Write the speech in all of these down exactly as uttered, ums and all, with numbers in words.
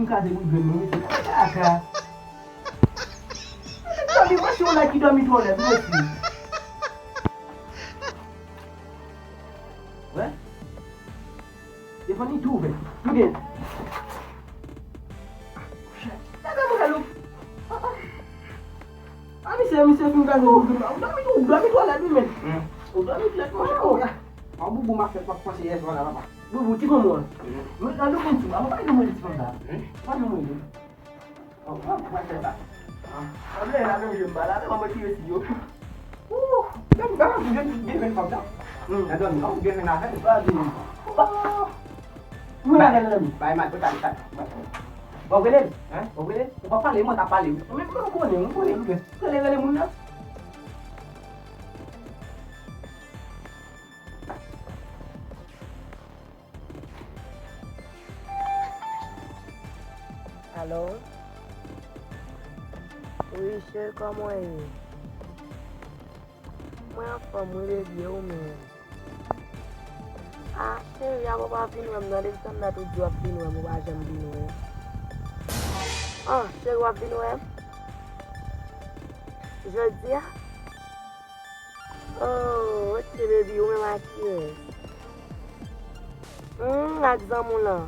Kraze boul grenn mwen, mesye. Kaka. Dòmi, mwen se yon nèg ki dòmi twò lè, mesye. Wè? Telefòn li tou ouvè. Li gen. Gade mwen, Lou. Ah, ah. Ah, misye, misye fin kraze boul grenn mwen. Ou dòmi, ou dòmi twò lè, wi, men. Hmm. Ou dòmi twò lè, monchè. Oh, ah. An boubou m ap fè, p ap panse yè swa la, papa. Boubou, ti fanm ou an. Hmm. Mwen, Lou, konn ti fanm. Mwen pa gen mwen ti fanm sa. Hmm? Pa gen mwen. An, an, mwen fè sa. An, an, lè la menm je m pa la, lè mwen retire si yo. Ooh, gen, gen, gen, gen fanm sa. Hmm. Nan dòmi, an, gen fanm avè l. Pa di. Ooh. Mwen avè l nan dòmi. Bay mal, bay mal. Bon, w rele l? Hein? Bon, w rele l? Ou pa pale, mwen ta pale, wi. Men, men, mwen konnen, mwen konnen, wi. Rele, rele moun nan. Alo? Wi, cheri, kòman w ye? Mwen anfòm, wi, baby, e ou menm? Ah, cheri, apa w pa vin wè m nan? Depi tann dat ou di w ap vin wè m, ou pa janm vin wè m. Ah, cheri, w ap vin wè m? Jodi a? Oh, ok, baby, ou menm ak kiyès? Hmm, ak zanmi w lan.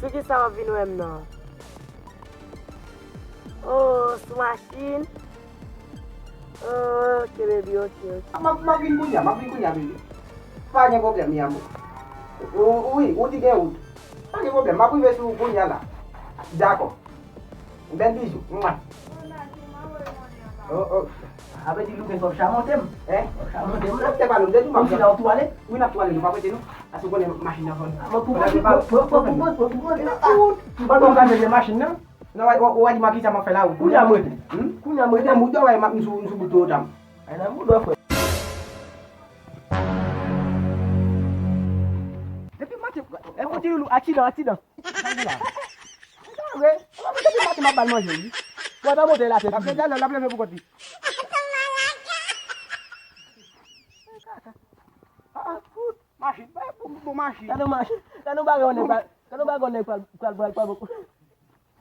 Sou kisa w ap vin wè m nan? Oh, sou machin? Oh, ok, baby, ok, ok. M ap, m ap vin kounye a, m ap vin kounye a, baby. Pa gen pwoblèm, mi amor. Ou, wi, ou di gen wout. Pa gen pwoblèm, m ap rive sou ou kounye a la. Dakò. Bèl bizou. Mwa. Oh, oh. Sa vle di Louvens w ap chamante m. Hein? W ap chamante m la. Te pale, m te di w m ap. Kòmsi la w tou ale? Wi, n ap tou ale, nou pa prete nou. Paske w konnen machin nan fò. Mwen pou mwen, mwen pou mwen, mwen pou mwen. Mwen pou mwen. Mwen pou mwen. Mwen pou mwen. Machin nan. Non, w, w, w a di m a kisa m ap fè la, wi. Kounye a m rete. Hmm? Kounye a m rete. Mwen pou travay, m ap sou, sou bout tout tan. Ay, nan bout w ap fè. Depi maten, e fò ti loulou, aksidan, aksidan. Sa vre la. Sa vre. Depi maten m ap ba l manje, wi. Wè, pa monte la tèt. L ap, l ap leve pou kont li. Ah, ah, fout. Machin, ba, bon, bon machin. Gade yon machin. Gade yon bagay yon nèg pral, gade yon bagay yon nèg pral, pral, pral, pral, pral.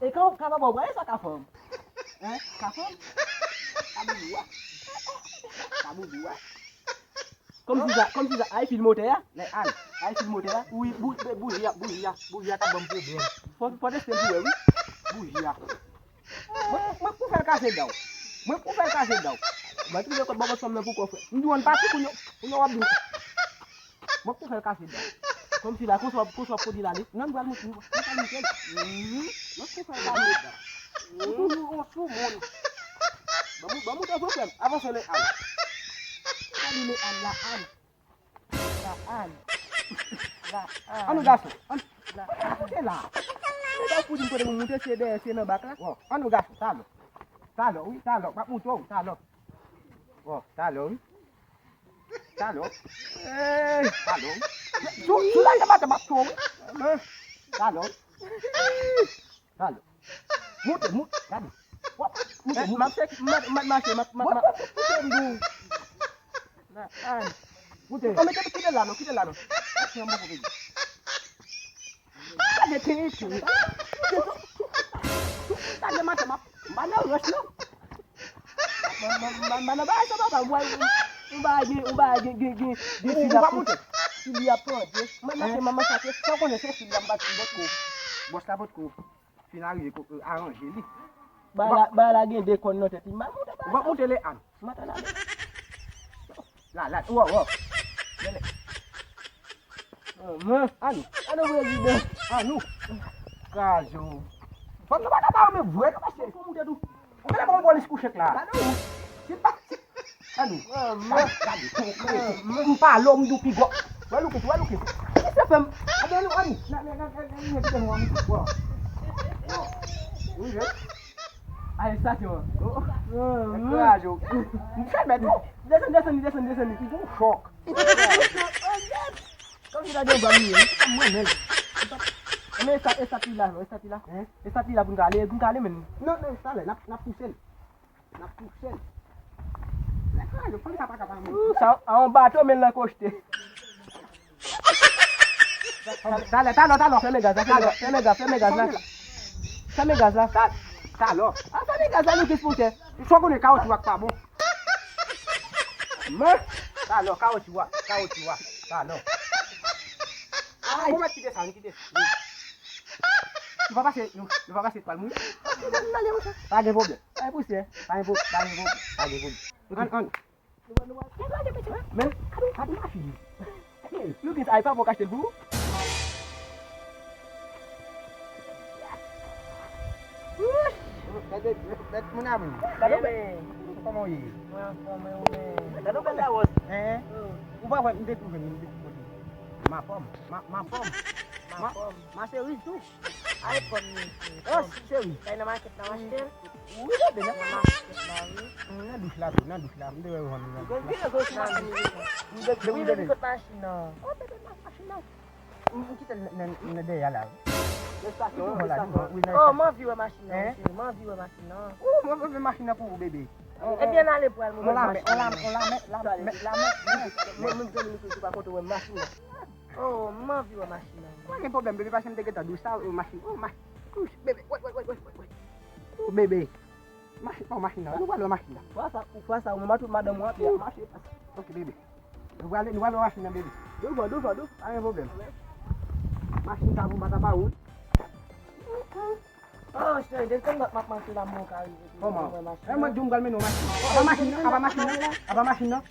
E kan, kan papa w pral, e sa ka fè m? Hein? Ka fè m? Ka boubou a. Ka boubou a. Kòmsi sa, kòmsi sa, ay fil motè a? Lè al, ay fil motè a? Wi, bou-, bouji a, bouji a, bouji a t ap ban m pwoblèm. Fò, fò teste l pou wè, wi. Bouji a. Mwen, mwen pou fè l kase dan w. Mwen pou fè l kase dan w. Mwen twouve kòb bòbòt fanm nan pou kò frè. M di w ann pati kounye, kounye w ap vin. Mwen pou fè l kase dan w. Kòmsi la, konsa w ap, konsa w ap kondi l ale. Non, m pral moutre, m pral moutre l. Mhm. Mwen pou fè l kase dan w. Ou toujou yon sou moun. Ban m, ban m moutre w frè m. Avanse le al. Sa li le al la, al. La al. La al. Ann nou gason. Ann. La al. Moute la. Ou pa pou di m kote pou moute, se dèyè, se nan bak la. Bon, ann nou gason, talò. Talò, wi, talò. M ap moutre w, talò. Bon, talò, wi. Talò. Ey, talò. Sou, sou la, se maten m ap tou, wi. Talò. Talò. Moute, moute, gade. Wap, moute, moute. M ap chèche, m ap, m ap mache, m ap, m ap, m ap. Moute, moute, moute, m di w. La, ah. Moute. An, mete, kite l la, non, kite l la, non. Kite l la, non. Gade, tenten. Gade, maten, m ap, m pa nan rans, non. M, m, m, m pa nan bagay sa, papa. M wè, m, m pa gen, m pa gen, gen, gen, gen fil ap moute. Fil ap pran, mwen mache, m ap mache, san konnen se fil la, m pa t sou bòt kou. Bòs la pot kou. Fin arive ko, aranje li. Ba la, ba la gen de kòn nan tèt li. M ap moute ba la. Ou p ap moute le an. M ap tann ale. La, la, wò, wò. Mwen, mwen. Anou. Anou, prezidan. Anou. Kraze w. Fanm nan pa ka pa renmen vre, non, mesye. Fò moute tou. Ou genlè pa konn polis kouche la. Gade w. Si pa, si Anou. Gade, gade, konkre. M pale w, m di w pi gwo. Wè Lucas, wè Lucas. Kisa fè m? Anou, Anou, Anou. Nan, nan, nan, nan, nan, kite nou, Anou. Bon. Wi, je. Arestasyon an. Oh. Kraze w. M fè mèt ou. Desann, desann li, desann, desann li. Li gon chòk. Kòmsi ta gen bwa li ye. Mwen menm. Men estat, estat li la, non, estat li la. Hein? Estat li la pou n ka ale, pou n ka ale menm. Non, non, talè, n ap, n ap pouse l. N ap pouse l. Lè sa yo, fanm sa pa ka pa mouri. Ooh, sa a yon bato, men l nan koste. Talè, talè, talè. Fèmen gaz la, fèmen gaz, fèmen gaz, fèmen gaz la. Fèmen gaz la. Talè. A, fèmen gaz la, nou kis pou chè. Fò konnen kawotchou a k pa bon. Men, talè, kawotchou a, kawotchou a, talè. Ay, bon, mèt kite sa, kite. Nou pa pase, nou, nou pa pase twal mouye. Pa gen pwoblèm. Pa gen pwoblèm. Pa gen pwoblèm. Pa gen pwoblèm. Pa gen pwoblèm. Ann, ann. Men, gade machin. Hey, look at, ay, pa bon, k achte l pou ou. Gade, gade, mon ami. Gade, kòman w ye? Mwen anfòm, mwen, mwen. Gade, gade la wòs. Hein? Ou pa wè, m te twouve, m te twouve. Ma fòm, ma, ma fòm. Ma, ma cheri tou. Ay, fòm, mesye. Oh, cheri. Kay nan makèt la, m achte l. Wi, bebe, nan makèt la, wi. Nan douch la tou, nan douch la. M te wè w nan douch la. Wi, bebe, m kot machin nan. Oh, bebe, m ak machin nan. M kite l nan, nan dèyè la, wi. Nan estasyon, nan estasyon. Oh, m anvi wè machin nan, cheri. M anvi wè machin nan. Oh, mwen vle machin nan pou ou, bebe. Ebyen, n ale pral, mwen. On lame, on lame, on lame, lame, lame. Mwen, mwen, mwen, mwen, mwen pa kontan wè machin nan. Oh, m anvi wè machin nan. Pa gen pwoblèm, bebe, paske m te gentan di w sa, oh, machin, oh, machin. Ouch, bebe, wè, wè, wè. Oh, bebe. Machin, oh, machin nan. Nou pral wè machin nan. Fwa sa, fwa sa, ou menm ak tout madanm ou ap mache. Ok, bebe. Nou pral, nou pral wè machin nan, bebe. Douvan, douvan, douvan. Pa gen pwoblèm. Machin sa pou m pa ta ba ou. Oh, cheri, depi m t ap mache la, mwen ka rive. Kòman? Mwen mache. Eh, mwen di w m pral mennen w machin. Apa machin nan? Apa machin nan? Apa machin nan?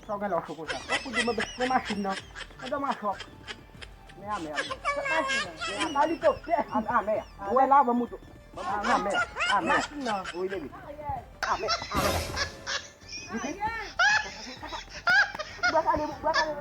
Sa w gen la w cho konsa? Ou pou di mwen, men machin nan. Mwen dòmi a chòk. Men a mè a. Machin nan. Men a helikoptè. A, a mè a. Ou wè la, ban m moto. A mè a. A mè a. Machin nan. Wi, bebe. A mè a. A mè a. Bwa kale, bwa kale.